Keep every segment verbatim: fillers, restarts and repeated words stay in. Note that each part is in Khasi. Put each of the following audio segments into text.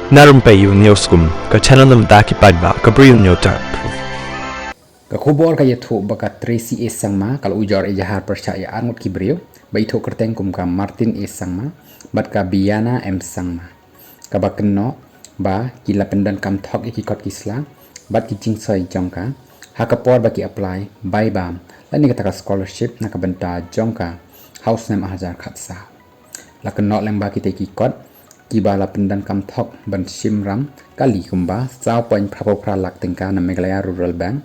Na Rympei U News kum ka channel na bynta ki paidbah ka Bri U News Tap. Ka khubor ka ïathuh ba ka Tracy A Sangma ka la ujor ejahar pyrshah ïa arngut ki briew ba ithuh kyrteng kum ka Martin A Sangma bad ka Biana M Sangma, kaba kynnoh ba ki la pyndonkam thok ïa ki kot ki sla bad ki jingsoi jong ka ha ka por ba ki apply bai bam lane kata ka scholarship na ka bynta jong ka ha u snem ar hajar khatsaw. La kynnoh lyngba kitei ki kot kiba la pyndonkam thok ban shim ram kali kumba saw point phra phra lak tyngka na Meghalaya Rural Bank,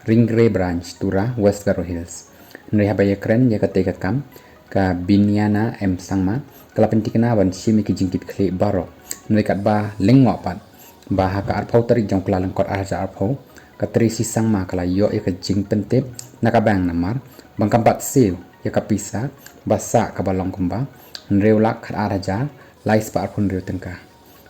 Ringre Branch, Tura, West Garo Hills. Hynrei haba ïakren ïa katei ka kam, ka Biniana M Sangma ka la pynthikna ban shim ïa ki jingkitkhlieh baroh. Hynrei katba lyngngoh pat ba ha ka arphew tarik jong u Kyllalyngkot ar hajar arphew, ka Tracy Sangma ka la ïoh ïa ka jingpyntip na ka bank namar ba kam pat siew ïa ka pisa ba sah kaba long kumba hynriew lak khatar hajar lai spah arphew hynriew tyngka.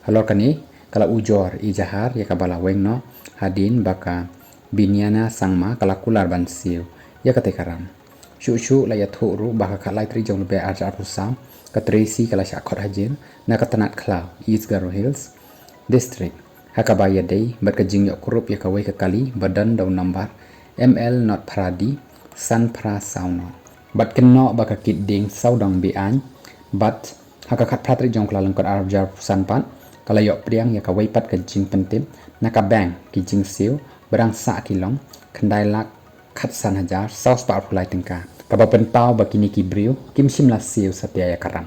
Halor kane ka la ujor ejahar ïa kaba la weng noh hadien ba ka Biniana Sangma ka la kular ban siew ïa katei ka ram. Shuh shuh la ïathuh ruh ba ha ka khatlai tarik jong u Lber ar hajar arphew saw, ka Tracy ka la shah khot hajar na ka tnat khlaw East Garo Hills District ha kaba ïadei bad ka jingïoh kurup ïa kawei ka kali ba don da u nambar M L not phra D san phra saw not. Bad kynnoh ba ka Kitdieng Sawdong Be-aiñ bad ha ka khatphra tarik jong u Kyllalyngkot ar hajar arphew san pat ka la ïoh pdiang ïa kawei pat ka jingpyntip na ka bank, ki jingsiew ba dang sah ki long khyndai lak khatsan hajar saw spah arphew lai tyngka, kaba pynpaw ba kine ki briew kim shym la siew satia ïa ka ram.